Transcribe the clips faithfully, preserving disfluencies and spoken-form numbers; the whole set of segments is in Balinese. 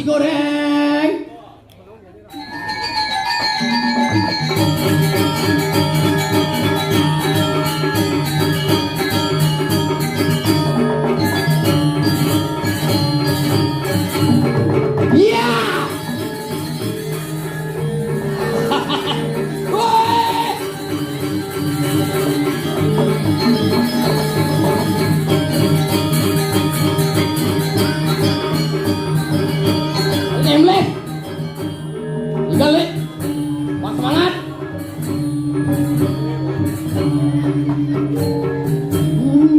Goreng. Iya. Woi. Ini mulai. Tiga, Lek. Pas semangat.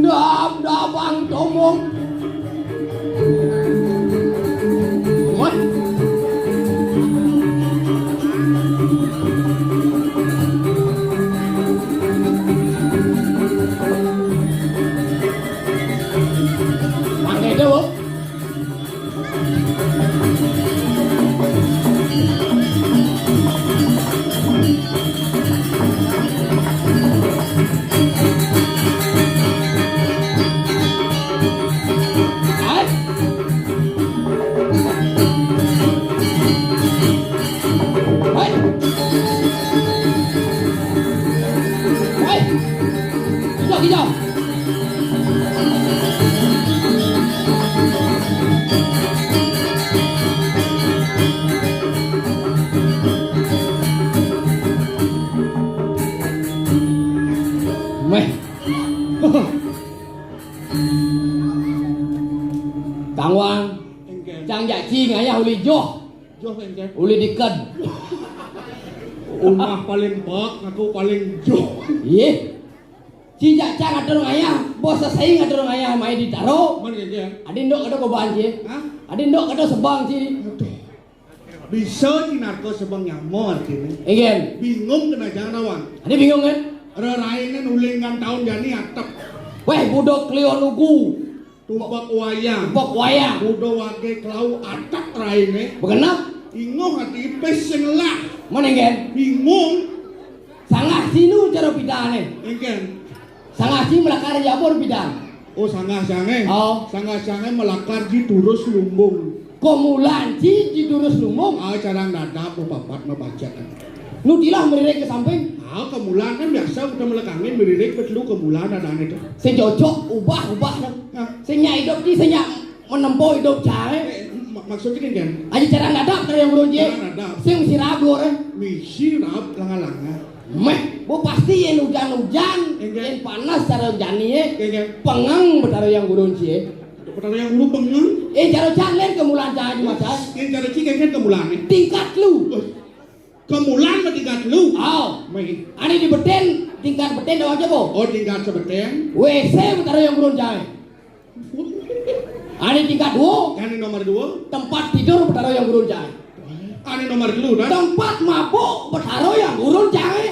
Ndap, ndap, Bang Tomong. Wah. Pakai dulu. Hai. Hai. Hai. Hijau, hijau. Meh. Kang Wang, Engke. Cang jak ci ngayah uli joh. Joh engke. Uli diked. Umah paling bek, aku paling joh. Yeh. Ci jak cang atur ngayah, bos sesai atur ngayah mai di taro. Man engke. Adi ndok kada koban ci. Hah? Adi ndok kada sebang ci. Aduh. Bisa ci narka sebang nyama artine. Engke. Bingung kena jangan awan. Adi bingung kan? Reraine nulingan taun jani atep. Weh, budok Kliwon Ugu. Tumpek wayang. Tumpek wayang. Kuda wage klau atak raine. Begenep. Ingoh ati ipis sing lah. Mana, Gen? Bingung. Sanggah sinu cara pidane. Engken. Sanggah si melakar jabur pidan. Oh, sanggah sange. Oh. Sanggah sange melakar ji turus lumbung. Komulan ci di durus lumung. Ah, carang dadap, oh, papat mah pacak. Nu tilah meririk ke samping. Ah, komulan kan biasa udah melekangin meririk betelu komulan adane tuh. Sing cocok ubah-ubah tuh. Nah. Sing nyak hidup di, sing nyak menempuh hidup cai. Eh, mak-, maksudnya kan, kan? Aja carang dadap dari yang burung je. Carang dadap. Sing sirap luar, eh. Misi rap langa-langa. Meh, bu pasti yen ujan-ujan, engke, yen panas cara jani, eh. Engke. Pengang betara yang burung je. Betara yang burung pengang. Eh, cara jan len kemulan cai macam. Yen cara cik kan kemulan, eh. Tingkat lu. Wes. Kemulan mah tingkat lu. Oh. Meh. Ane di beten, tingkat beten doang aja, bo. Oh, tingkat sebeten. W C betara yang burung cai. Ane tingkat dua. Ane nomor dua. Tempat tidur betara yang burung cai. Ane nomor telu, dah. Tempat mabuk betara yang burung cai.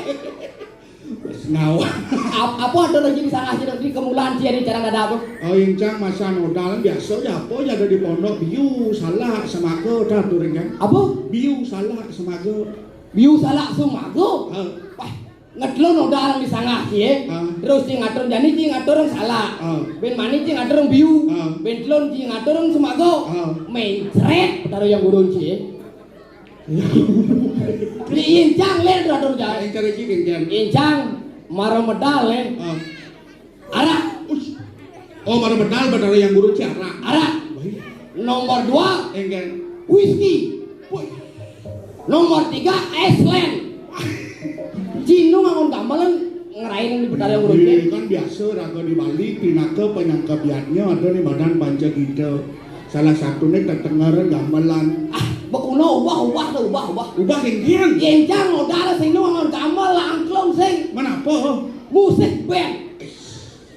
Wes ngawak. Ap-, apa ada lagi di sana sih di kemulan sih di cara dadap tuh? Oh, incang masa nodal biasa ya apa ya ada di pondok biu, salak, semaga, dah tuh ring kan. Apa? Biu, salak, semaga. Biu, salak, semaga? Ha. Wah, ngedelon nodal di sanggah sih, eh. Ha. Terus ci ngatur jani ci ngatur salak. Ha. Ben mani ci ngatur biu. Ha. Ben telon ci ngatur semaga. Ha. Mencret betara yang burung sih, eh. Di incang len teratur jalan. Incang rezeki kan. Incang mara medal, eh. Ah. Arak. Ush. Oh, mara medal betara yang burung ci arak. Arak. Baik. Nomor dua, engken. Whisky. Woi. Nomor tiga, es len. Cinu ngangon gamelan ngerain di betara yang burung ci. Iya, kan biasa raga di Bali pinaka penyangkabiatnya ada di badan panca gita. Salah satunya tetengeran gamelan. Ah, bekuno ubah, ubah tuh, ubah, ubah. Ubah kengkian. Incang modal sing nu ngangon gamel angklung sing. Mana apa? Musik band.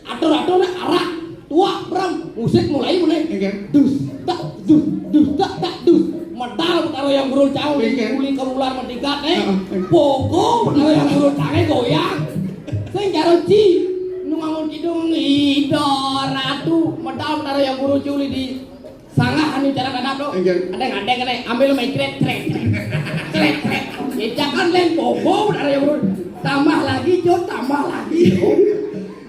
Atur-atur arak, tuak, bram, musik mulai, mulai. Engken. Dus, tak, dus, dus, tak, tak, dus. Medal betara yang burung cai, engken, uli kemulan metikat, eh. Heeh, engken. Pokok betara yang burung cai goyang. Sing cara ci, nu ngangon kidung, Ida Ratu, medal betara yang burung cai uli di sanggah anu cara dadap tu. Engken. Ada ngadeng kene, ambil mai kret, kret, kret. Kret, kret. Incakan len bobo, ada yang urut. Tambah lagi, Jun, tambah lagi, Jun.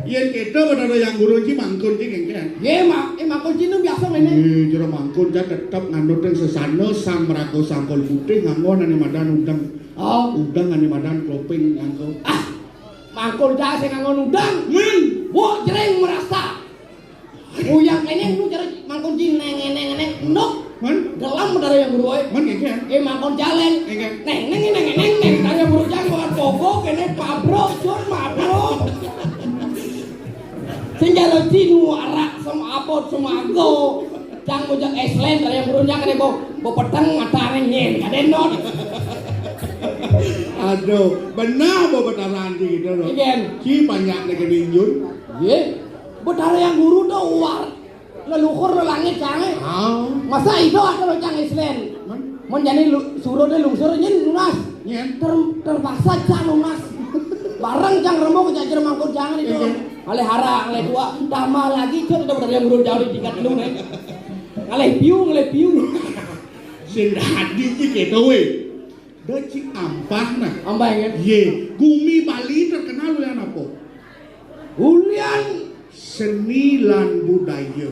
Yén kéto Betara Hyang Guru ci mangkun ci kéngkén. Yé, ma-, eh, mangkun ci nu biasa ngéné. Yé, jero mangkun ja tetep nganut ring sesana sang maraga sangkul putih nganggon ané madan udeng. Oh. Udeng ané madan kloping nganggo. Ah, mangkun ja sing nganggon udeng. Men. Wok jering merasa. Uyang kéné nu cara mangkun ci neng, neng, neng, neng, nuk. Men? Dalam Betara Hyang Guru, eh. Men, nggih, nggih. Eh, mangkon jalan. Nggih, nggih. Neng, neng, neng, neng, neng, Betara Hyang Guru jang bukan pokok, kéné pabro, jur pabro. Sing jalo ci nu arak sama abot sama anggo. Jang mujak eslen, Betara Hyang Guru jang kéné bo, bo peteng matané nyén, kadén not. Aduh, benah bo betaran ci gitu loh. Nggih. Ci banyak lagi ninjun. Nggih. Betara Hyang Guru to uar. Leluhur lelangit cangé. Ah. Masa itu ada lo cang islen. Men? Mun jani lu-, suruh deh lungsur nyén lunas. Nyén? Ter-, terpaksa cang lunas. Bareng cang remuk cang jero mangkun jangan itu. Iya. Ngalih hara, ngalih tua, tambah lagi cut udah bener yang gurun jauh di tingkat lu nih. Ngalih piu, ngalih piu. Sing dadi iki kéto wé. Da ci ampah nah. Ampah, ya? Yé, gumi Bali terkenal ulian apa? Ulian seni lan budaya.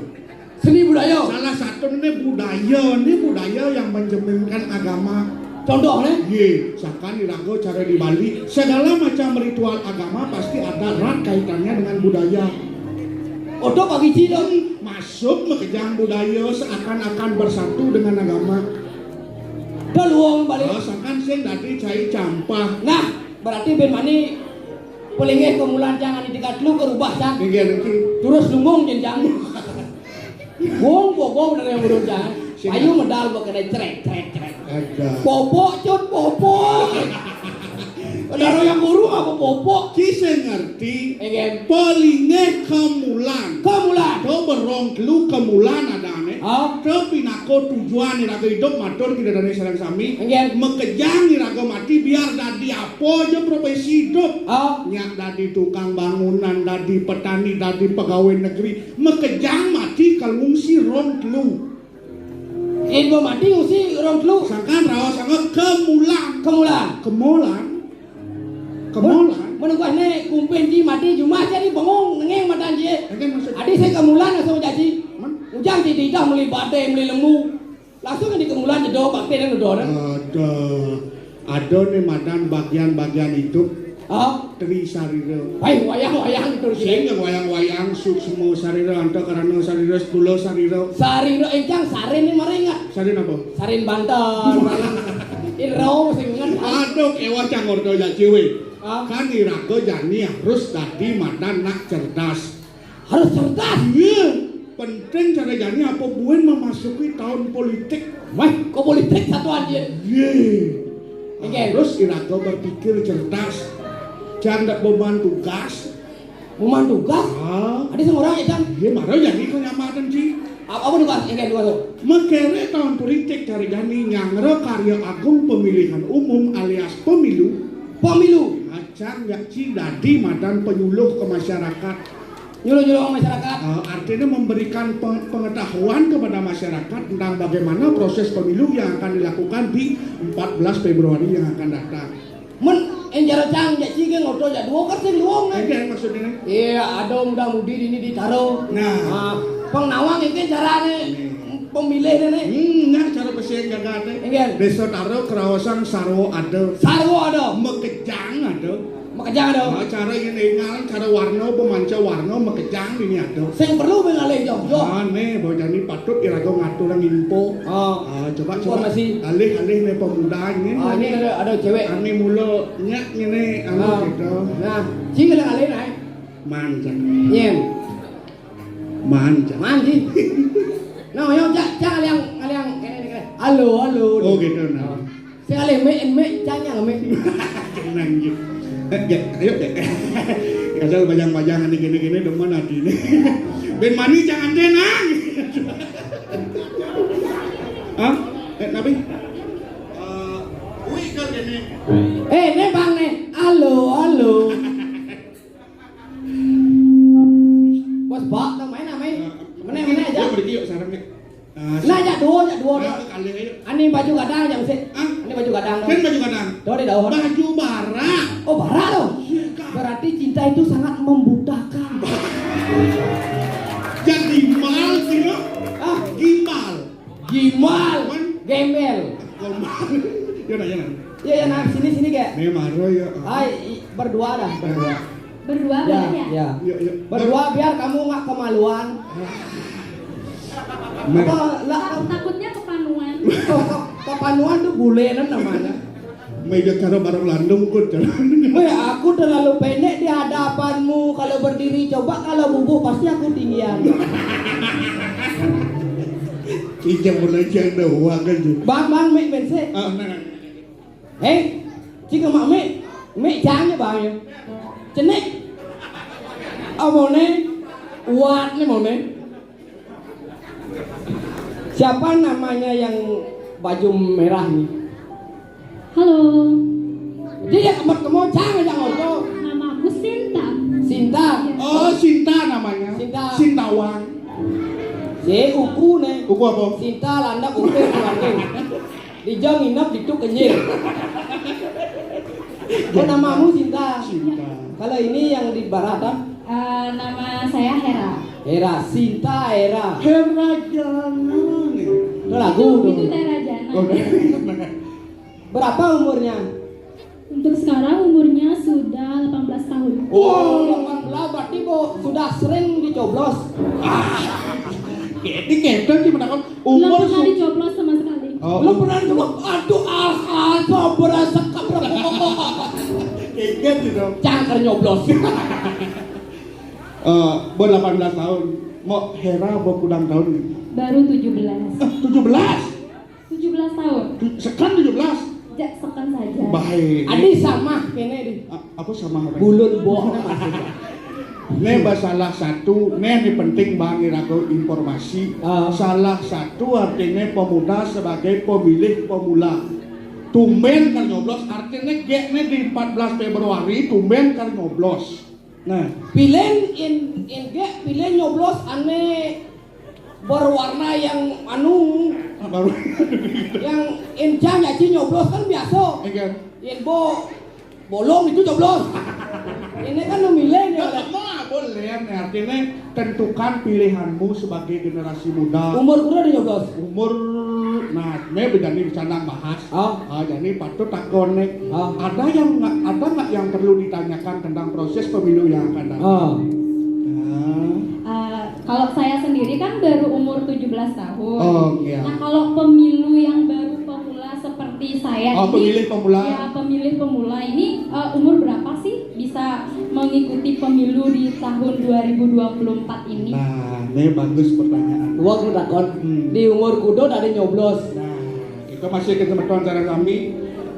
Seni budaya. Salah satunya budaya, ini budaya yang mencerminkan agama. Contohnya? Yé, misalkan iraga cara di Bali, segala macam ritual agama pasti ada erat kaitannya dengan budaya. Oto pagi cidong. Masuk makejang budaya seakan-akan bersatu dengan agama. Dol wong balik. Oh, sangkan sing dadi cai campah. Nah, berarti bin mani pelinggih kemulan jangan di tingkat lu kerubah, Cang. Nggih, niki. Terus lumbung jenjang. Wong bobo bener yang urut, Cang. Sing. Payu medal kok kena crek, crek, crek. Ada. Popok, cut, popok. Betara Hyang Guru apa popok? Ki sing ngerti. Nggih. Pelinggih kemulan. Kemulan. Coba rong telu kemulan adané. Ah. Kepinaka tujuan iraga idup matur kita dane sareng sami. Nggih. Makejang iraga mati biar dadi apa aja profesi idup. Ah. Nyak dadi tukang bangunan, dadi petani, dadi pegawai negeri. Makejang mati kalungsi rong telu. Yén bo mati ngungsi rong telu. Sangkan raos anggo kemulan. Kemulan. Kemulan. Kemulan. Menungguh né kumpin di mati jumah jadi bengong nengeng matan dia. Nggih, maksud. Adi saya kemulan langsung jadi. Men? Ujang di lidah meli badai, meli lemu. Langsung di kemulan jedo bakti dan udah. Ada. Ada né madan bagian-bagian hidup. Ah. Tri sarira. Hai, wayang-wayang itu. Sing yang wayang-wayang, suksma sarira, anta karana sarira, stula sarira. Sarira encang sarin ini maringat. Sarin apa? Sarin banten. Iro sing ngen. Aduh, kéweh cang orta ya ciwi. Ah. Kan iraga jani harus dadi madan nak cerdas. Harus cerdas. Iya, penting cara jani apa buin memasuki tahun politik. Wah, kok politik satu anjir? Iya. Oke. Harus iraga berpikir cerdas. Jangan ndak beban tugas. Beban tugas? Ah. Ada sama orang ya, Cang? Iya, mara jani kanyamatan, Ci. Apa, apa tugas? Oke, tugas tuh. Mekere tahun politik cara jani nyanggra karya agung pemilihan umum alias pemilu. Pemilu. Acan ya, Ci, dadi madan penyuluh ke masyarakat. Nyuluh-nyuluh masyarakat. Eh, artinya memberikan pe-, pengetahuan kepada masyarakat tentang bagaimana proses pemilu yang akan dilakukan di empat belas Februari yang akan datang. Mun enjaro cang jak ciga ngoto jak dua kan sing luwung kan? Enggak, maksudnya. Iya, ada muda mudi ini di taro. Nah. Ah, pang nawang iki carane. Ini. Pemilih ini. Hmm, nah, cara pesing gagate. Enggak. Desa Taro kerawasan sarwa ada. Sarwa ada. Mekejang ada. Makejang ada. Nah, cara ingin ingal, cara warna, pemanca warna, makejang ini ada. Sing perlu mengalih jauh-jauh. Ah, nih, bahwa jani patut iraga ngatur info. Oh. Ah, coba, coba. Informasi. Alih-alih nih pemuda ini. Ah, ini ada, ada cewek. Ane mula nyak ngene, anu, ah, gitu. Nah, sing ada alih, nah. Manjang. Nyen. Manjang. Manji. Nah, yo, cak, cak, aliang, aliang, kene, kene. Halo, halo. Oh, gitu, nah. Sing alih mik, mik, canyang mik. Tenang, Jik. Eh, Jek, ayo, Jek. Kadal bajang-bajang ini gini-gini demen hati ini. Ben mani jangan tenang. Hah? Eh, napi? Eh, wih, kal gini. Eh, ini bang nih. Halo, halo. Bos, bak, tau main, main. Mana, mana aja? Yuk, pergi yuk, sarang yuk. Ah, nah, jak dua, jak dua, ah, dua. Kali ayo. Ani baju gadang, jak mesti. Ah? Ani baju gadang, dong. Kan baju gadang? Dua di daun. Baju bara. Oh, bara tuh. Iya, Kak. Berarti cinta itu sangat membutakan. Embel. Yo, nak, yo, nak. Iya, iya, nah, sini, sini, Gek. Memang, yo. Hai, i-, berdua dah, berdua. Berdua Ya, boleh ya? ya. Yo, yo. Berdua biar kamu nggak kemaluan. Mer- Apa, lah, Takutnya kepanuan. Oh, ke-, kepanuan tuh bulenan namanya. Meja karo bareng landung, Kut. Weh, aku terlalu pendek di hadapanmu. Kalau berdiri, coba kalau bubuk, pasti aku tinggian. Ijam mulai jang dah, uang kan, Ju. Bang, bang, mik bensin. Ah, nah, nah. Hei, cik mak mik, mik jang ya, bang, ya. Cenik. Apa nih? Uat nih, mau nih. Siapa namanya yang baju merah nih? Halo. Dia ya kemot kemot, jangan, jangan orto. Nama aku Sinta. Sinta. Iya. Oh, Sinta namanya. Sinta. Sintawang. Si uku nih. Uku apa? Sinta landak uku keluarga. Di jam nginep di tuk kenyir. Oh, namamu Sinta. Sinta. Kalau ini yang di barat, ah? Eh, nama saya Hera. Hera, Sinta Hera. Hera jangan. Itu lagu Itu, tuh. itu Tera Jana. Oh, Berapa umurnya? Untuk sekarang umurnya sudah delapan belas tahun. Oh, delapan belas berarti, Bu, sudah sering dicoblos. Ah, ini kepo sih, menakut. Belum Umur pernah su- dicoblos sama sekali. Oh, Belum um- pernah dicoblos. Aduh, alhamdulillah, sekap. Kaget gitu. Cangker nyoblos. Eh, baru delapan belas tahun. Mau Hera, mau kurang tahun nih? Baru tujuh belas. Eh, tujuh belas? Tujuh belas tahun. Tu-, sekarang tujuh belas? Jak sekan saja. Baik. Adi sama kene di. A-, apa sama apa? Bulun bohong maksudnya. Ini bah salah satu, ini yang penting bang iraku informasi. Ah. Salah satu artinya pemuda sebagai pemilih pemula. Tumben kan nyoblos, artinya gek nih di empat belas Februari tumben kan nyoblos. Nah, pilih in, in gek, pilih nyoblos ane berwarna yang anu, apa? Yang in jang ya, Ci, nyoblos kan biasa. Iya. Yang bo-, bolong itu nyoblos. Ini kan lu milih nih, Nah, oleh apa boleh nih, artinya tentukan pilihanmu sebagai generasi muda. Umur kurang di nyoblos. Umur, nah, me berani bercanda bahas. Oh. Ah, jadi patut takon nih. Oh. Ada yang nggak, ada nggak yang perlu ditanyakan tentang proses pemilu yang akan datang? Oh. Nah. Eh, kalau saya sendiri kan baru umur tujuh belas tahun. Oh, iya. Nah, kalau pemilu yang baru pemula seperti saya Oh, ini, pemilih pemula. Ya, pemilih pemula ini, eh, umur berapa sih bisa mengikuti pemilu di tahun dua ribu dua puluh empat ini? Nah, ini bagus pertanyaan. Gua mau takon, Hmm. di umur kudo tadi nyoblos. Nah, kita masih ke teman-teman cara kami.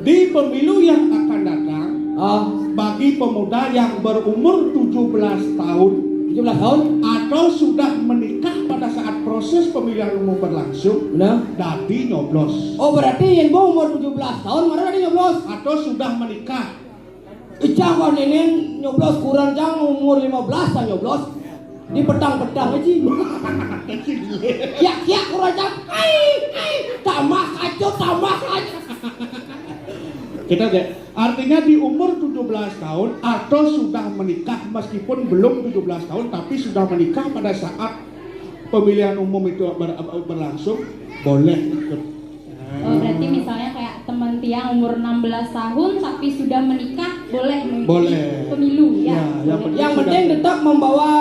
Di pemilu yang akan datang, Ah. bagi pemuda yang berumur tujuh belas tahun Tujuh belas tahun? atau sudah menikah pada saat proses pemilihan umum berlangsung, Benar. dadi nyoblos. Oh, berarti yang bo umur tujuh belas tahun, mana tadi nyoblos? Atau sudah menikah. Ijang kau nenek nyoblos kurang jang umur lima belas lah nyoblos. Di petang-petang aja. Kiak-kiak kurang jang. Ai, ai. Tambah kacau, tambah kacau. Kita deh, artinya di umur tujuh belas tahun atau sudah menikah meskipun belum tujuh belas tahun tapi sudah menikah pada saat pemilihan umum itu ber-, berlangsung, boleh ikut. Oh, berarti misalnya kayak teman tiang umur enam belas tahun tapi sudah menikah, boleh mengikuti Boleh. pemilu, ya? Ya, yang Boleh. penting Yang penting sudah tetap membawa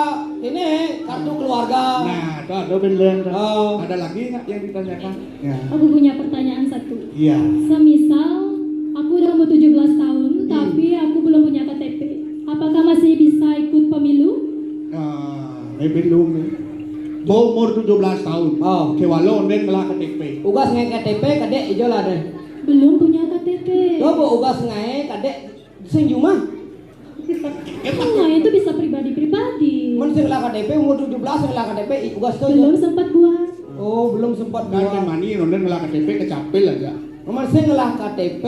ini kartu keluarga. Nah, itu ada belen. Oh. Ada lagi nggak yang ditanyakan? Ya. Aku punya pertanyaan satu. Iya. Semisal aku udah umur tujuh belas tahun, Hmm. tapi aku belum punya K T P. Apakah masih bisa ikut pemilu? Ah, eh, belum. Bo umur tujuh belas tahun. Oh. Kewalo onden ngelah K T P. Ugas ngai K T P, kadek ijo lah deh. Belum punya K T P. Coba ugas ngai kadek sing jumah. Enggak, itu bisa pribadi-pribadi. Men sing ngelah K T P umur tujuh belas, sing ngelah K T P, i-, ugas tuh. Belum sempat buat. Oh, belum sempat Kan buat. Mani onden ngelah K T P kecapil aja. Men sing ngelah K T P,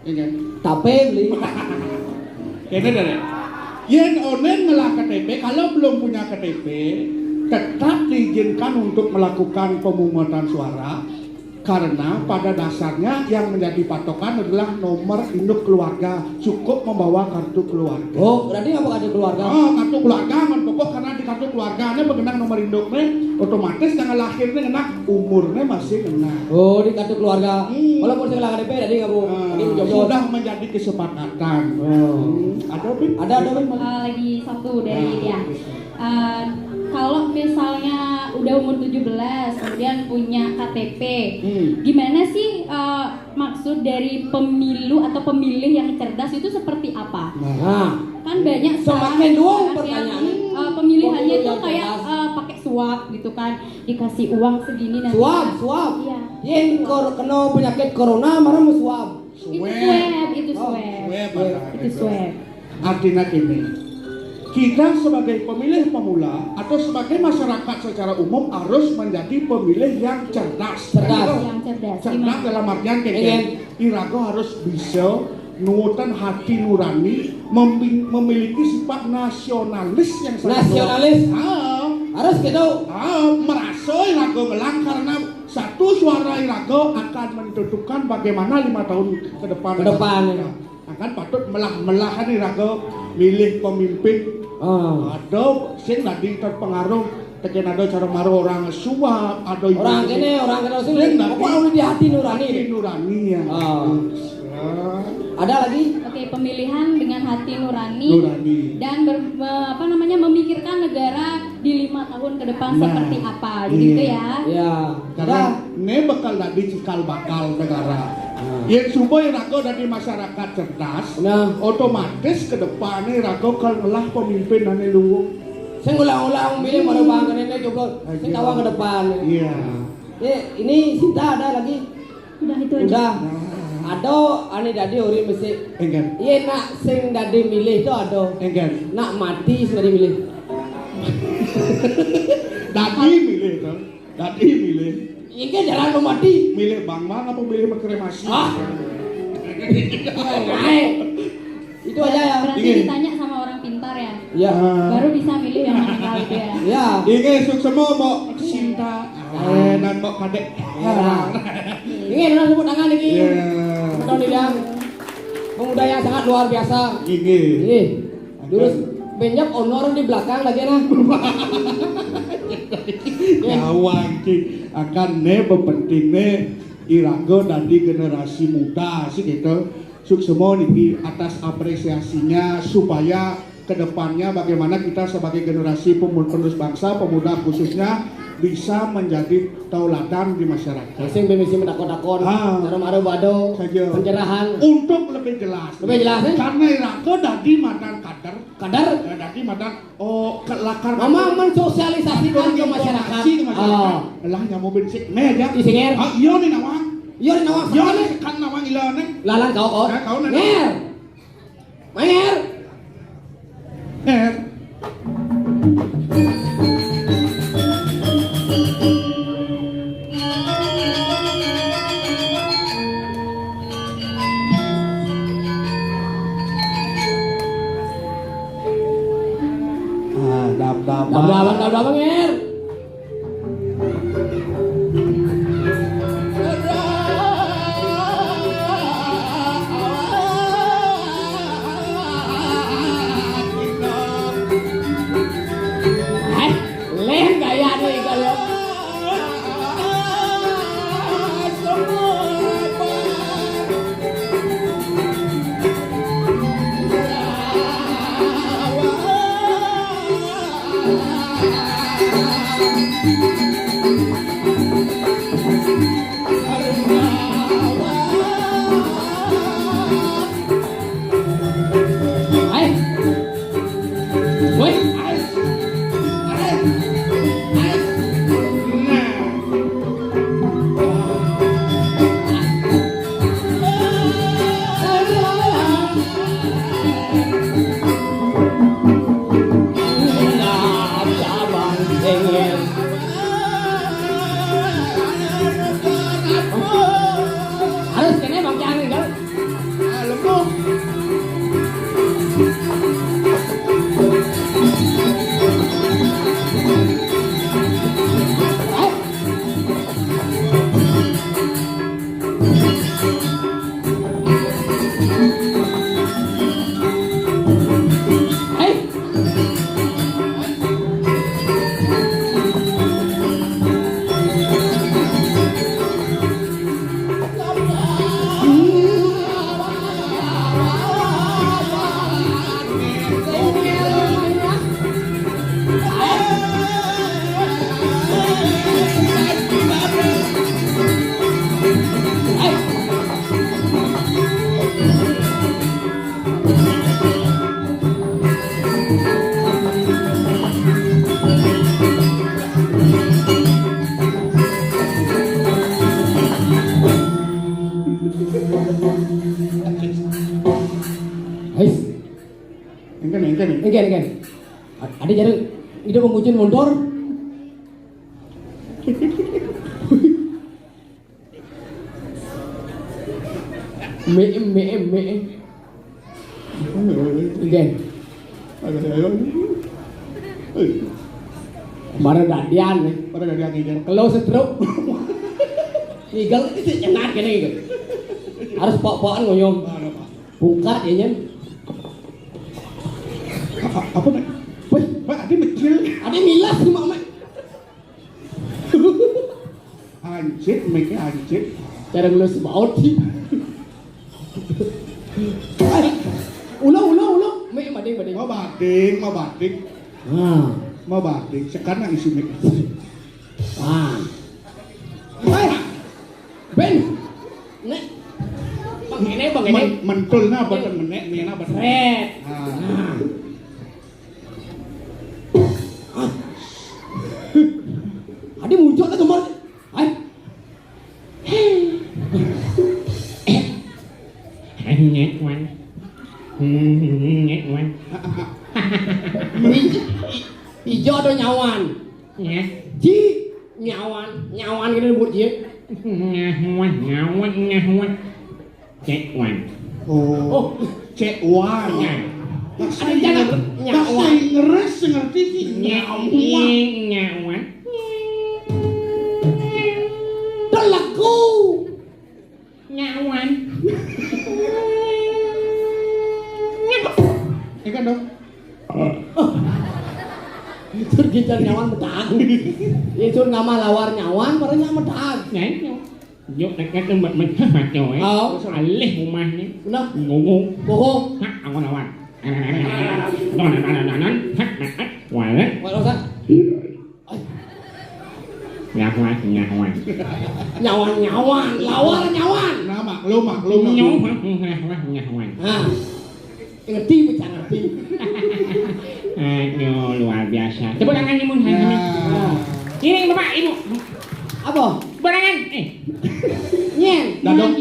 Iya kan? Tapi beli. Kene deh. Yen onen ngelah K T P, kalau belum punya K T P, tetap diizinkan untuk melakukan pemungutan suara. Karena pada dasarnya yang menjadi patokan adalah nomor induk keluarga, cukup membawa kartu keluarga. Oh, berarti nggak buka kartu keluarga? Oh, kartu keluarga kan pokok, karena di kartu keluarga ini berkenaan nomor induknya, otomatis tanggal lahirnya kena, umurnya masih kena. Oh, di kartu keluarga. Hmm. Walaupun saya K T P tadi nggak mau. Ah, ini jodoh. Sudah menjadi kesepakatan. Oh. Hmm. Ada, Pin? Ada, ada, Pin? Eh, lagi satu dari dia. Nah, terus. Eh, kalau misalnya udah umur tujuh belas, kemudian punya K T P, hmm, gimana sih, eh, maksud dari pemilu atau pemilih yang cerdas itu seperti apa? Nah. Kan banyak sekarang, semakin luas pertanyaan, eh, pemilihannya tuh kayak, eh, pakai suap gitu kan, dikasih uang segini nanti. Suap, suap. Iya. Yang kor-, kena penyakit corona, marah mau suap. Itu swab, itu swab. Oh, swab, itu swab. Artinya gini, kita sebagai pemilih pemula atau sebagai masyarakat secara umum harus menjadi pemilih yang cerdas. Cerdas. Yang cerdas. Cerdas dalam artian kayak gini, irago harus bisa nurutan hati nurani, membi-, memiliki sifat nasionalis yang sangat luar. Nasionalis. Ah. Harus gitu. Ah, merasa irago ngelah karena satu suara irago akan menentukan bagaimana lima tahun ke depan. Ke depan, ya. Nah, kan patut melah-melahan irago milih pemimpin. Ah. Ada sing tadi terpengaruh, tekan ada cara maruh orang suap, ada orang ini, orang kena sing. Sing tadi pokoknya di hati nurani. Hati nurani ya. Ah. Ada lagi? Oke, pemilihan dengan hati nurani. Nurani. Dan ber-, me-, apa namanya, memikirkan negara di lima tahun ke depan seperti apa, gitu ya. Nah, iya. Iya. Karena ini bakal jadi cikal bakal negara. Nah. Yang supaya irago dari masyarakat cerdas, nah, otomatis ke depannya irago kalau ngelah pemimpin ane luwung. Saya ngulang-ulang milih baru bangga ini jomblo. Saya tawa ke depan. Iya. Eh, ini Sinta ada lagi? Udah, itu aja. Udah. Ada ane dadi uri mesti. Enggak. Iya, nak sing dadi milih tuh ada. Enggak. Nak mati sing dadi milih. Dadi milih tuh. Dadi milih. Ini jalan mau mati. Milih bang-bang apa milih kremasi? Ah. Ayo. Itu aja ya. Berarti ditanya sama orang pintar ya? Iya. Baru bisa milih yang mana kali itu ya? Iya. Ini suksema mau Sinta. Eh, dan mau kadek. Iya. Ini adalah tepuk tangan ini. Iya. Betul nih, Bang. Pemuda yang sangat luar biasa. Ini. Ini. Terus banyak honor di belakang lagi nah. Kawan ki akan ne penting ne irago dari generasi muda sih gitu. Suksema niki atas apresiasinya supaya ke depannya bagaimana kita sebagai generasi pemuda penerus bangsa, pemuda khususnya bisa menjadi tauladan di masyarakat. Sing bemisi menakon-takon, ah, cara maro bado, saja. Pencerahan. Untuk lebih jelas. Lebih jelas, eh? Karena irago dadi madan kader. Kader? Ya, dadi madan, oh, kelakar. Mama mensosialisasikan ke masyarakat. Informasi ke masyarakat. Ah. Lah, nyamuk berisik. Nih, ya. Isi, Nger. Ah, iya nih, nawang. Iya nih, nawang. Iya nih, sekan nawang ila nih. Lalan kau, kau. Ya, kau nih. Nger. Main. Eh. Ah, dam-daman. Dam-daman, dam-daman, Nger. Eh, leh gaya nih kalau. Jin mundur. Meem, meem, meem. Gen. Mara dadian, eh. Mara dadian, gen. Kalau setruk. Ngigel itu nyengat gini gitu. Harus pok-pokan nguyung. Buka ya, Nyen. Apa, apa, Mek? Wih, Mek, adi mecil. Adi milas, Mak, Mek. Hancit, Mek, hancit. Cara ngelus baut sih. Ulo, ulo, ulo. Mek, mading, mading. Mau bating, mau bating. Nah. Mau bating. Sekarang isi, Mek. Nah. Hei, Ben. Nek. Bang ini, bang ini. Men-, mentul na, badan menek, mina, badan. Sret. Nah. Nah. Adi muncul ke tempat. Hai. Ngek wan. Ngek wan. Ijo atau nyawan? Ya. Ji nyawan, nyawan gitu buat ji. Nyawan, nyawan, nyawan. Cek wan. Oh. Oh. Cek wan. Ya. Bahasa Inggris, bahasa Inggris ngerti sih. Nyawan. Nyawan. Telegu. Nyawan. Ikan dong. Itu kita nyawan betag. Itu nama lawar nyawan, baru nyawan betag. Nah, itu. Yuk, nek nek mek mek mek yo, eh. Oh. Alih umahnya. Nah. Ngomong. Bohong. Hak, aku lawan. Don don don don. Hak, hak, hak. Walet. Walet, Ustaz. Nyawan, nyawan. Nyawan, nyawan. Lawar nyawan. Nah, maklum, maklum, maklum. Nyawan, nyawan, nyawan. Nah. Ngerti, bocah ngerti. Aduh, luar biasa. Tepuk tangan, Ibu. Nah. Ini, Bapak, Ibu. Apa? Tepuk tangan. Eh. Nyen. Dadong,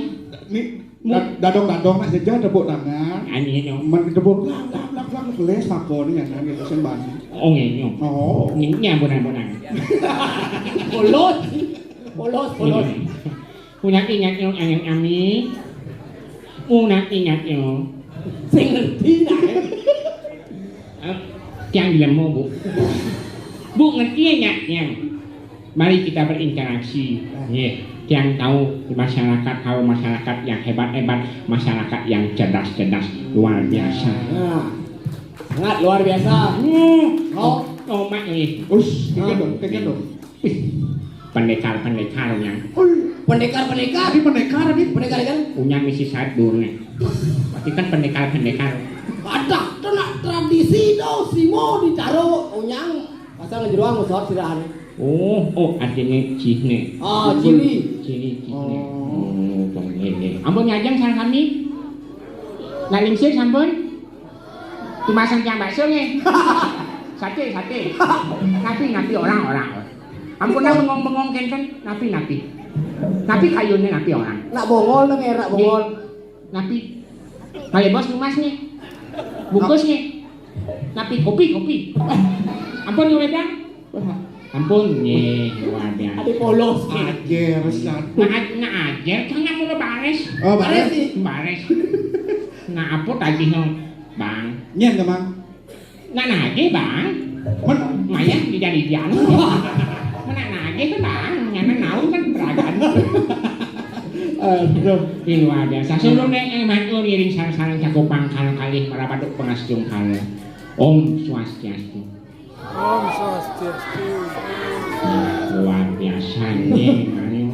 ni, da-, dadong-dadong nak jejak tepuk tangan. Ani, no. Men tepuk, blak, blak, blak, blak, geles, makoni, ya, kan, gitu, sing bani. Oh, iya, iya. Oh. Ini, ini ampun, ampun, ampun. Polos. Polos, polos. Ini. Punya ingat, yo, ayang ami. Punya ingat, yo. Sing ngerti, nah, eh. Eh, tiang dilema, Bu. Bu, ngerti ya, nggak, tiang? Mari kita berinteraksi. Nggih. Tiang tahu di masyarakat, tahu masyarakat yang hebat-hebat, masyarakat yang cerdas-cerdas, luar biasa. Nah, sangat luar biasa. Hmm. Oh. Oh, Mak, eh. Us, tiga dong, tiga dong. Ih, pendekar-pendekar, Unyang. Ui, pendekar-pendekar. Ini pendekar, ini. Pendekar, kan? Unyang misi sadur, nih. Berarti kan pendekar-pendekar. Ada, itu nak tradisi tu, simo ditaruh, Unyang. Pasal jeruang, musot sirahane. Oh, oh, artinya cihne. Ah, ciri. Ciri, cihne. Oh. Oh, bang, ini. Ampun, nyajeng, sang kami. Nak lingsir, sampun. Tumasan tiang bakso, nih. Sate, sate. Napi, napi, orang, orang. Ampun, nah, bengong-bengong kenten, napi, napi. Napi kayune, napi orang. Nak bongol, nang erak bongol. Napi. Kaya bos numas nih. Bungkus nih. Napi, kopi, kopi. Ampun, Nureda. Ampun, nih, wadah. Ada polos. Aja, resan. Nah, aj-, nah, aja, kan nggak mau bares. Oh, bares. Bares. Bares. Nah, apa tadi, no? Bang. Nyen, Bang. Nak nagih, Bang. Men- Mayah di jari dia. Men nak nagih kan, Bang. Nyana naun kan beragam. Aduh. Ini luar biasa. Sebelum naik, eh, matur ngiring sareng-sareng cakup pangkal kalih marabaduk pangastung kala. Om Swastiastu. Om Swastiastu. Luar biasa nih, ayo.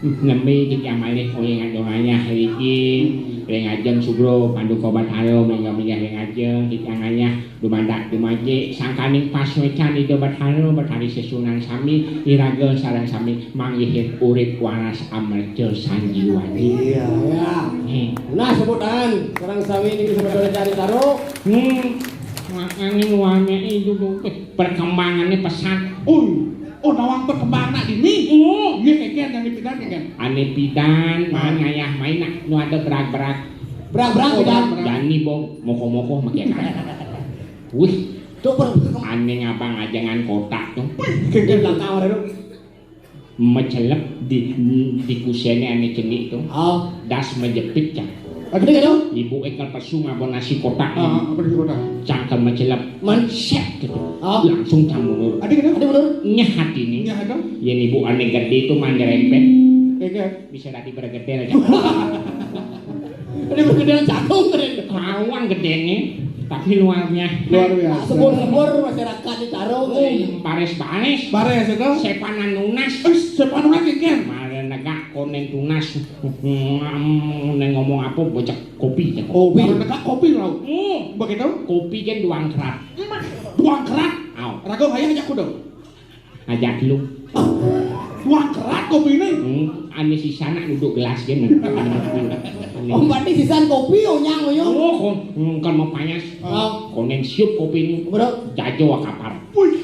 Nembe titiang malih, oh, ing adong ayah riki, ring ajeng sugro, Panduka Batara, mangga minggah ring ajeng, titiang ayah, dumadak dumajik, sangkaning pasuecan Ida Batara, Batari Sesuhunan sami, iraga sareng sami manggihin urip waras amerta sanjiwani. Iya. Ya. Nih. Nah, sebutan sareng sami niki sebetulnya cari taruh. Hmm. Makanya luarnya itu tuh, eh, perkembangannya pesat. Oh, oh, nawang perkembangan nak dini. Oh. Iya, kekian dan pidan, kekian. Ane pidan, nah, maan ngayah main nak, nu ada berag-berag. Berag-berag, oh, pidan. Berag-berag. Jani, Bong, moko-moko makin. Wih. Ané ngabang ajengan kotak to. Di belakang ada tu. Macelep di, di kusené ané cenik to. Ah. Das majepit cang. Ada gitu? Ibu ékel pesu ngaba nasi kotak. Ah, apa nasi kotak? Cangkem macelep. Man. Set gitu. Ah. Langsung cang mundur. Ada gitu? Ada mundur. Nyah atiné. Nyah ada? Yén ibu ané gedé to mah nyerempet. Iya. Bisa dadi bergedel. Ini bergedel jagung tadi. Kawan gedenya, tapi luar biasa. Luar biasa. Sebur-sebur masyarakat di Taro. Oh, baris-baris. Baris itu. Sepanan nunas. Eh, sepanan lagi kan? Malah negak konen tunas. Neng ngomong apa bocah kopi ya. Kopi. Kalau negak kopi tau. Hmm. Begitu? Kopi kan duang kerat. Duang kerat. Au. Ragu kayak aja kudu. Ajak lu. Wah, kerat kopi ini. Hmm, ane sisana duduk gelas gini. Oh, berarti sisan kopi onyang onyong. Oh, kon, hmm, kan mau panyas. Oh. Konen siup kopi ini. Bro. Jajo kapar. Wih,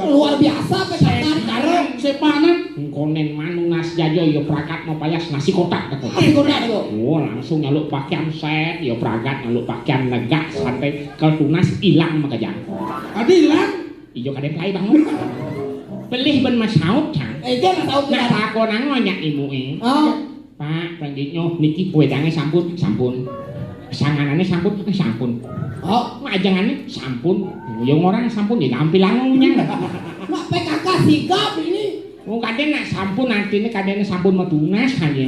luar biasa apa sepanan, sepanan. Konen manunas jajo yo prakat mau payas nasi kotak. Nasi kotak tuh. Oh, langsung nyaluk pakaian set, yo prakat nyaluk pakaian negak santai kalau tunas hilang makanya. Tadi hilang. Ijo kadén pelai bangun. Pelih ben masaut cang. Eh, jan masaut. Nah, takonang ngonyak imuke. Oh. Pak, panggilnya niki kuedangnya sampun, sampun. Sanganané sampun, eh, sampun. Oh. Majangané sampun. Yang orang sampun ya tampilannya. Nak P K K sigap ini. Oh, kadén nak sampun artinya kadén sampun mau tunas aja.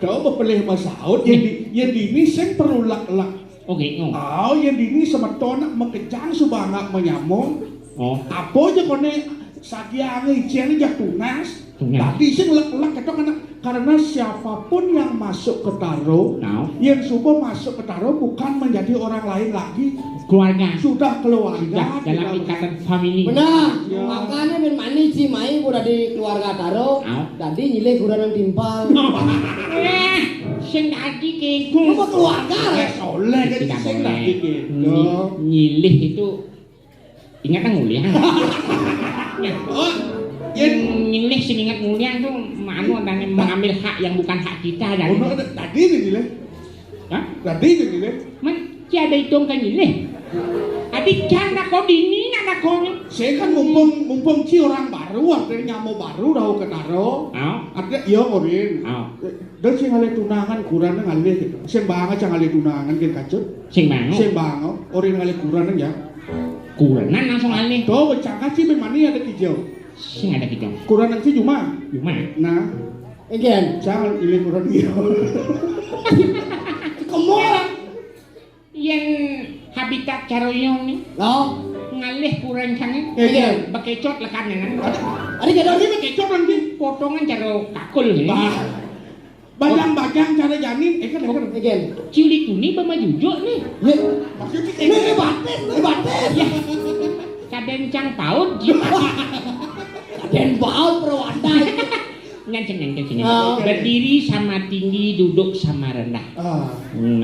Coba pelih masaut yang di, yang di ini sing perlu lak-lak. Oke, oh. Oh, yang dini semeton makejang suba angak manyamung. Oh. Apa aja kone sagiange icene jak tunas. Tunas. Tadi sing lek-lek itu karena, karena siapapun yang masuk ke Taro, yang suba masuk ke Taro bukan menjadi orang lain lagi. Keluarga. Sudah keluarga. Sudah dalam ikatan family. Benar. Ya. Makanya min mani ci mai udah di keluarga Taro. Tadi nyilih kurang timpal. Eh, sing tadi kengkung. Apa keluarga? Eh, soleh kan sing tadi kengkung. Nyilih itu ingat nguliah. Oh, yang nyilih sing ingat nguliah tuh manu adanya mengambil hak yang bukan hak kita. Tadi nih nyilih. Hah? Tadi nih nyilih. Man, ci ada hitung kan nyilih. Tadi kan nak kau dini nak kau. Saya kan mumpung, mumpung ci orang baru, ada nyamuk baru dah ke Taro. Ada, iya, Orin. Dan sing ngalih tunangan kurang ngalih gitu. Sing banget sing ngalih tunangan kan kacut. Sing banget. Sing banget. Orang ngalih kurang ya. Kurang langsung ngalih. Tuh, cangkat sih memang ada kijau. Sing ada kijau. Kurang sih cuma. Cuma. Nah. Again. Jangan pilih kurang dia. Kemurang. Yang habitat caroyong nih. Lo? Ngalih kurang sange. Iya. Bekecot lekannya kan. Ada, ada jadi bekecot lagi. Potongan caro kakul nih. Bajang-bajang cara janin, eh kan ada. Cilik kuning bama jujuk nih. Maksudnya ini batin, ini batin. Ya. Kadén cang paut ji. Kadén paut perwata. Nyanceng nyanceng sini. Berdiri sama tinggi, duduk sama rendah.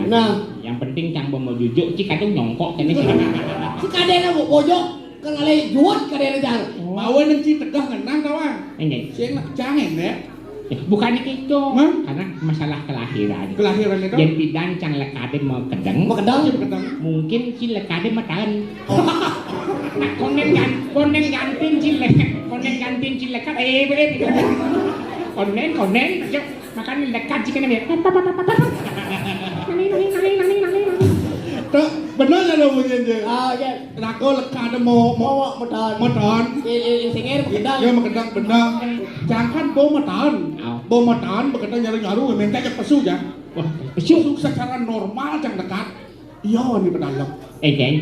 Nah, yang penting cang bama jujuk, cik kadung nyongkok kene sini. Cik kadén mau pojok. Kan alé juat kadé-kadé. Bawa nang ci tegah ngenang kawan. Enggak. Sing nak jangan ya. Bukannya gitu. Karena masalah kelahiran. Kelahiran itu. Yang pidan cang lekade mau kedeng. Mau kedeng. Mungkin ci lekade mau tahan. Nah, konen gan, konen gantin ci lek, konen gantin ci lekat. Eh, eh, konen, konen. Makanya lekat jika nih. Nani, nani, nani, nani, nani, nani. Tuh, bener ya lo bunyinya. Ah, iya. Raga lekade mau, mau medan. Medan. Singir medan. Ya medan, benar. Jangan bau medan. Bau medan bekedan nyaru-nyaru minta jak pesu ya. Wah, pesu. Pesu secara normal yang dekat. Iya, ini pedalem. Eh, Deng.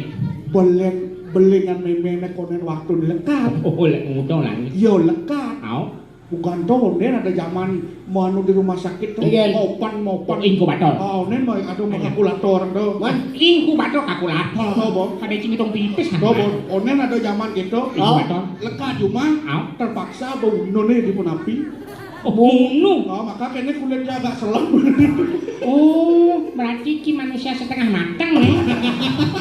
Belen, belingan memene konen waktu lekat. Oh, lek ngudong lagi. Iya, lekat. Au. Bukan tuh, Nen ada zaman mau anu di rumah sakit tuh, mopan, mopan. Oh, inkubator. Oh, Nen mau ada mau kalkulator tuh. Man, inkubator kalkulator. Oh, bo. Ada cing hitung pipis kan. Tuh, bo. Oh, Nen ada zaman gitu. Inkubator. Lekat cuma terpaksa bunuh nih di punapi. Oh, bunuh. Oh, maka kayaknya kulit dia agak selem. Oh, berarti ki manusia setengah matang nih.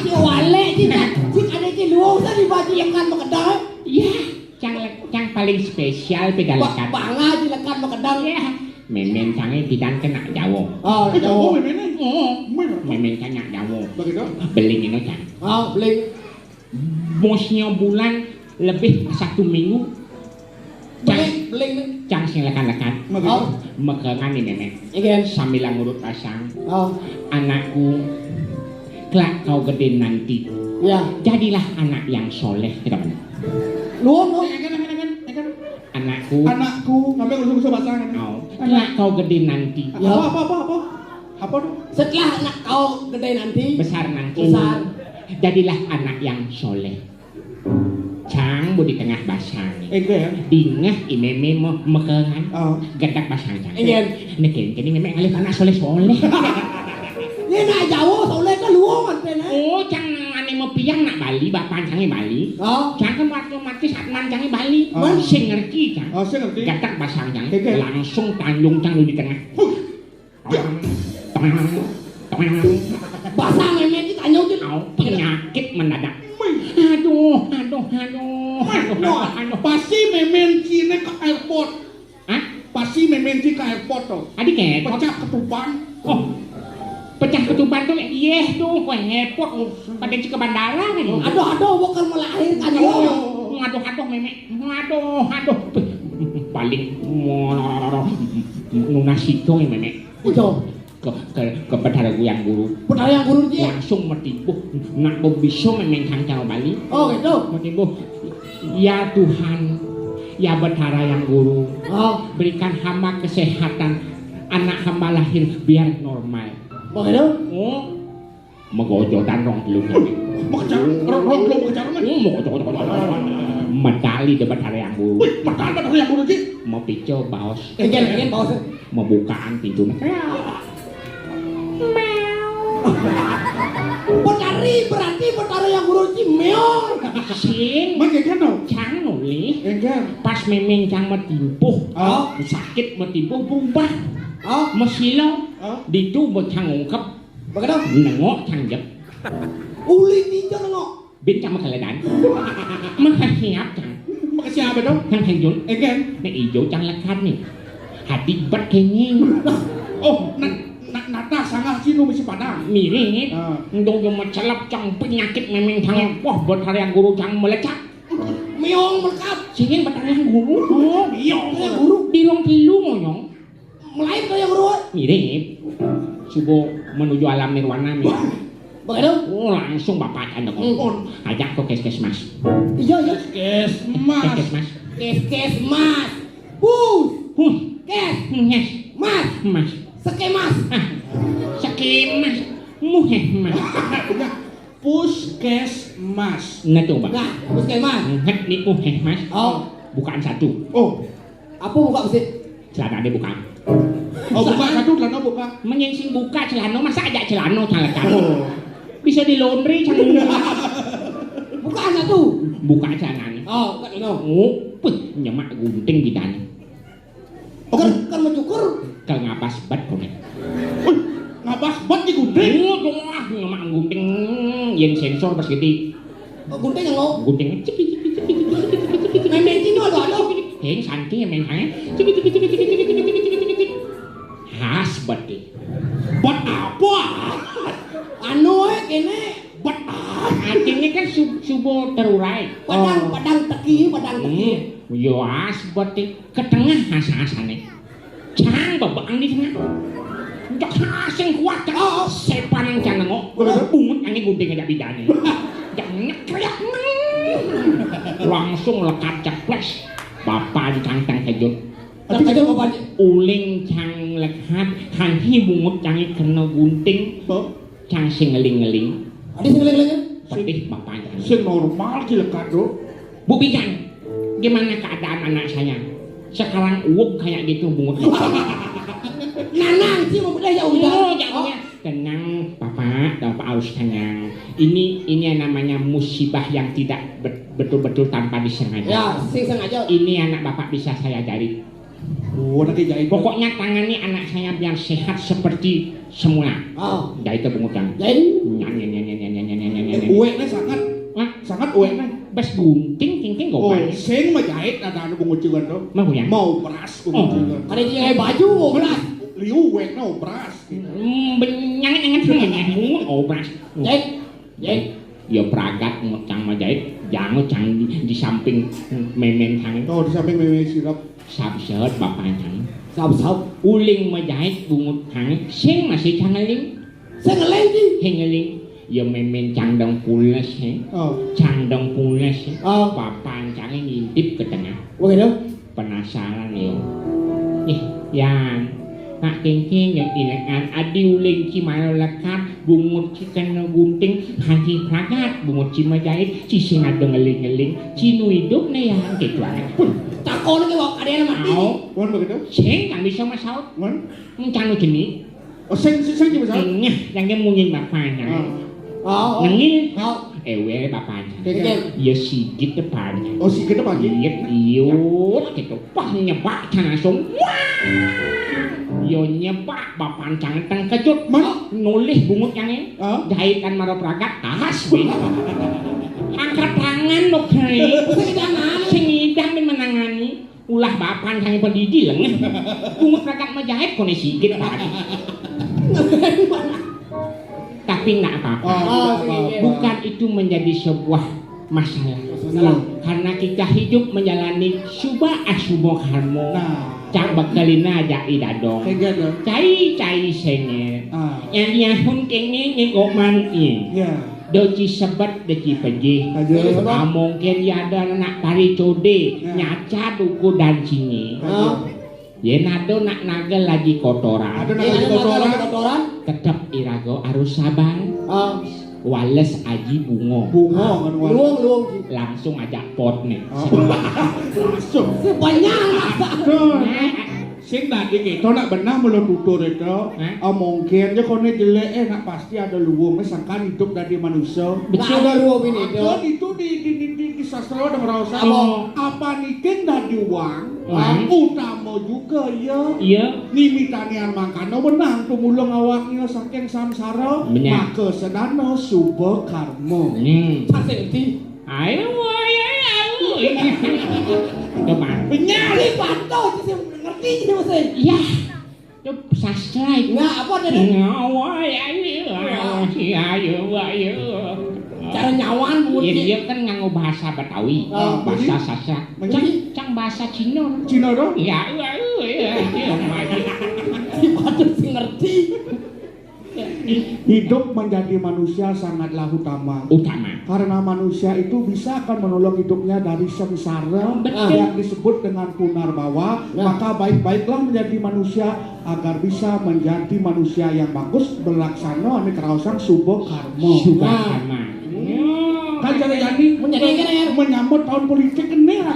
Ci wale ci, ci ada ci luwung tadi baju yang kan makedal. Iya. Cang, cang paling spesial pedalekan. Bangga di lekan makedang. Iya. Memen cange pidan kena Jawa. Oh, Jawa memen. Memen cange Jawa. Begitu? Beling ini cang. Oh, beling. Bosnya bulan lebih satu minggu. Cang, beling, beling. Cang sing lekan-lekan. Begitu. Oh. Mekengan ini, Mek. Iya, kan? Sambil ngurut pasang. Oh. Anakku, kelak kau gede nanti. Ya. Jadilah anak yang soleh, kita mana? Luwung, luwung. Iya, kan, iya, kan, iya, kan. Anakku. Anakku, sampai usah-usah pasang. Oh. Kelak kau gede nanti. Ya. Apa, apa, apa, apa? Apa tuh? Setelah anak kau gede nanti. Besar nanti. Besar. Jadilah anak yang soleh. Cang, bu di tengah basang. Enggak ya? Dingeh, i mémé me-, mekengan. Oh. Gedak basang, Cang. Enggak. Neken, kene mémé ngalih anak soleh-soleh. Ini nak jauh, soleh ke luwung, kan, Pen, eh? Oh, Cang, ane mepiang nak Bali, bapak Cangé Bali. Oh. Cang kan waktu mati satman Cangé Bali. Oh. Sing ngerti, Cang. Oh, sing ngerti. Gedak basang, Cang. Enggak. Langsung tanjung, Cang, lu di tengah. Huh. Basang mémén ki tanjung ki. Au, penyakit mendadak. Aduh, aduh, aduh. Aduh, aduh, aduh. Pasti mémén ki né ke airport. Hah? Pasti mémén ki ke airport to. Adi ke airport? Pecah ketuban. Oh. Pecah ketuban to, iya to, ke airport. Pada ci ke bandara kan. Aduh, aduh, bakal melahirkan. Oh, aduh, aduh, mémé. Aduh, aduh. Paling nunas itu ya, mémé. Ijo. Ke, ke, ke Betara Hyang Guru. Betara Hyang Guru, Ji. Langsung matimbuh. Nak bisa mémén Cang Bali. Oh, gitu. Matimbuh. Ya Tuhan, ya Betara Hyang Guru, oh, berikan hamba kesehatan. Anak hamba lahir biar normal. Begitu? Oh. Megojotan rong telu. Mekejar, rong, rong telu mekejar, Mas. Hmm, megojotan. Medal di Betara Hyang Guru. Wih, medal Betara Hyang Guru, Ji. Mapica baos. Enggak, enggak, baos. Mabukaan pintu. Betari, berarti Betara Hyang Guru ki méong. Sing. Mas, enggak, no? Cang nolih. Enggak. Pas mémén Cang matimpuh. Oh. Sakit matimpuh berubah. Oh. Masila. Oh. Ditu Cang ungkep. Begitu? Nengok Cang jep. Uli ninja nengok. Bin Cang makaledan. Makasiap, Cang. Makasiap to? Cang Henjun. Enggak. Nek ijo Cang lekad nih. Hati bet kenging. Oh, na, na, nata sanggah ci nu misi padang. Mirip. Ah. Ndong yo macelep Cang penyakit mémén Cang. Ah. Wah, Betara Hyang Guru Cang melecak. Méong melekat. Sing Betara Hyang Guru. Oh, méong. Betara Hyang Guru. Di rong telu ngoyong. Melayu kaya guru. Mirip. Subuh menuju alam nirwana, mirip. Begitu? Oh, langsung bapak aja. Hmm. Ajak ke puskesmas. Iya, iya. Puskesmas. Puskesmas. Puskesmas. Pus. Pus. Kes. Nges. Mas. Mas. Sekemas. Ah. Sekemas. Muheh, Mas. Puskesmas. Nah, tuh, Bang. Nah, puskesmas. Nget nih, muheh, Mas. Oh. Bukaan satu. Oh. Apa buka besi? Celana dia buka. Oh, buka satu, celana buka. Mending sing buka celana, masa aja celana, salah kan? Oh. Bisa di laundry, celana. Buka satu. Buka celana. Oh, buka celana. Oh, puh, nyemak gunting di dana. Oh, kan, kan mencukur. Ke ngabas bet, konek. Wih, ngabas bet di gunting. Oh, doang, nyemak gunting. Yen sensor pas gede. Oh, gunting yang ngok. Gunting. Ciki, ciki, ciki, ciki, ciki, ciki, ciki. Main bensin tuh, aduh, aduh. Heng, santai, main, heng. Ciki, ciki, ciki, ciki, ciki, ciki, ciki, ciki. Has, bet. Bet apa? Anu, eh, kene. Bet apa? Artinya kan sub-, subuh terurai. Padang, oh, padang teki, padang teki. Hmm. Yo, has, bet. Ke tengah has-hasane. Cang bebek di tengah. Cak sing kuat, cak. Oh, oh. Sepan yang cang nengok. Bener. Bungut angin gunting aja bidane. Cak nyekrek, neng. Langsung lekat ceples. Bapak di cang tang kejut. Tapi kejut apa, Pak? Uling cang lekat, hanhi bungut cangi kena gunting. Oh. Cang sing ngeling-ngeling. Adi sing ngeling-ngeling? Pedih bapak cang. Sing normal ki lekat, Dok. Bu Bidan, gimana keadaan anak saya? Sekarang uwuk kayak gitu bungut. Nanang sih mau bedah ya udah. Oh, ya, oh, ya. Tenang, Bapak, Bapak harus tenang. Ini, ini yang namanya musibah yang tidak bet-, betul-betul tanpa disengaja. Ya, sing sengaja. Ini anak Bapak bisa saya ajari. Oh, nanti jahit. Pokoknya tangani anak saya biar sehat seperti semula. Oh. Jahit ke bungut cang. Jahit. Nyan, nyan, nyan. Eh, uwekne sangat. Hah? Sangat uwekne. Bes gunting, tingting. Oh, gopan. Sing mah jahit ada anu bungut ciwan tuh. Mau ya? Mau beras bungut ciwan. Oh. Ada dia baju, mau beras. Liu uwekne mau beras. Hmm, ben-, nyanget, nyanget, nyanget, nyanget. Bungut, oh, beras. Jahit. Jahit. Ya pragat bungut cang majait, jang cang di, di samping mémén cang. Oh, di samping mémén sirep. Sab seut bapan cang. Sab, sab. Uling majait bungut cang, sing masih cang ngeling. Sing ngeling, Ji. Sing ngeling. Ya mémén cang dong pules, hé. Oh. Cang dong pules, hé. Oh. Bapan cang ngintip ke tengah. Begitu? Penasaran, yo. Ih, Yan. Nak kéngkén ya ilekan, adi uling ci malu lekat, bungut ci kena gunting, hanci pragat, bungut ci majait, ci sing ada ngeling-ngeling, ci nu idup né, Yan, gitu aja. Pun. Takon ke wak ada yang mati. Mau. Wan begitu? Sing, kan bisa masaut. Wan. Cang nu jenih. Oh, sing, sing, sing, sing, sing. Nengah, yang dia munyi bapan cang. Ah. Oh, oh. Nengil. Oh. Éwé bapan cang. Kéngkén. Ya sigit depan. Oh, sigit depan. Sigit, iut, gitu. Pas nyebak cang langsung. Wah! Ya nyebak bapan cang tengkejut. Man? Nulih bungut cang. Ah? Jaitan mara pragat, tas, wé. Angkat tangan, dok, hé. Sing ngidang di menangani. Ulah bapan cang pendidi lengeh. Bungut pragat majait koné sigit tadi. Tapi nggak apa-apa. Oh, nggak apa-apa. Bukan itu menjadi sebuah masalah. Masalah. Karena kita hidup menjalani suba asuba karmo. Nah. Cak bekelina aja idadong. Tega dong. Cai-cai sengit. Ah. Yang dia hun kengé nyengok mangkir. Ya. Do ci sebet, do ci pejih. Aja. Amongkén ya ada nak pari codé, ya, nyaca duku dan cini. Ah. Yén ada nak nagel lagi kotoran. Ada nak lagi kotoran. Tetep irago harus sabar. Ah. Wales aji bungo. Bungo, kan, wales. Luung, luung, Ji. Langsung ajak pot nih. Oh. Langsung. Sebanyak. Aduh. Nah, Sing dadi kéto nak beneh mula tutur éto. Hah? Ah, mungkin ja koné jelék, eh, nak pasti ada luung, eh, sangkan idup dadi manusa. Betul. Ada luung ini, ada itu di, di, di, di, di sastra ada ngrasa. Apa? Apa nikin dadi wang? Wang. Utama juga, ya. Iya. Nimitanian mangkana benang tumulung awaknya saking samsara. Benar. Maka sedana suba karma. Hmm. Sasing ti. Ayo, ayo, ayo. Coba. Benyari pantau, sing ngerti sih, Mas. Iya. Itu sastra itu. Enggak, apa tadi? Ngawa, ya, iya. Wah. Iya, iya, wah, iya. Cara nyawaan, Bu. Iya, dia kan nganggo bahasa Betawi. Oh, bahasa jadi? Sastra. Cang, cang bahasa Cina. Cina dong? Iya, iya, iya, iya, iya, iya. Waduh, sing ngerti. Hidup menjadi manusia sangatlah utama. Utama. Karena manusia itu bisa akan menolong hidupnya dari sengsara. Betul. Yang disebut dengan punarbawa, nah, maka baik-baiklah menjadi manusia agar bisa menjadi manusia yang bagus, berlaksana ane keraosan suba karma. Suba karma. Nah. Kan cara jani menyambut tahun politik ini, ya,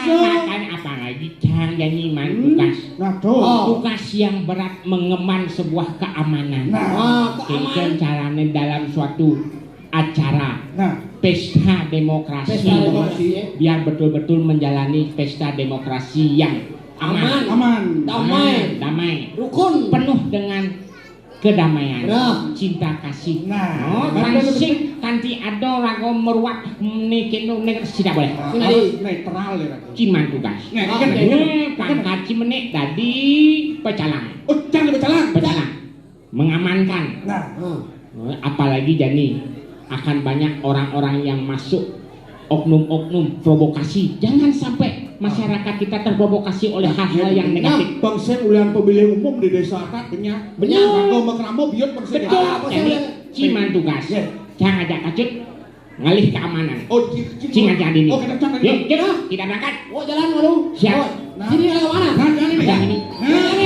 makanya apalagi cara jani man tugas. Nah, tuh. Oh. Tugas yang berat mengemban sebuah keamanan. Nah. Ah, keamanan. Carane dalam suatu acara, nah, pesta demokrasi, pesta demokrasi, ya, biar betul-betul menjalani pesta demokrasi yang aman. Aman. Aman. Damai. Aman, damai. Rukun. Penuh dengan kedamaian. Nah. Cinta kasih. Nah. Oh, betul, betul, betul. Sing kanti ada raga meruat niki nu nek tidak boleh. Nah, harus netral ya, Ratu. Ciman tugas. Nah, ini kan, ini kan pangkat cimenik dadi pecalang. Oh, jangan pecalang. Pecalang. Mengamankan. Nah. Apalagi jani akan banyak orang-orang yang masuk oknum-oknum provokasi. Jangan sampai masyarakat kita terprovokasi oleh hal-hal yang negatif. Nah, bangsa ulian pemilih umum di desa adat, benyah. Benyah. Rangka makrama biut bangsa. Betul. Jadi, ciman tugas. Ya. Jangan ajak kacut. Ngalih keamanan. Oh, ci-, ci-, cing aja dini. Oh, kita cang. Yuk, yuk, kita berangkat. Oh, jalan malu. Siap. Oh, nah. Sini lewat mana? Nah, jalan ini. Jalan ini. Nah.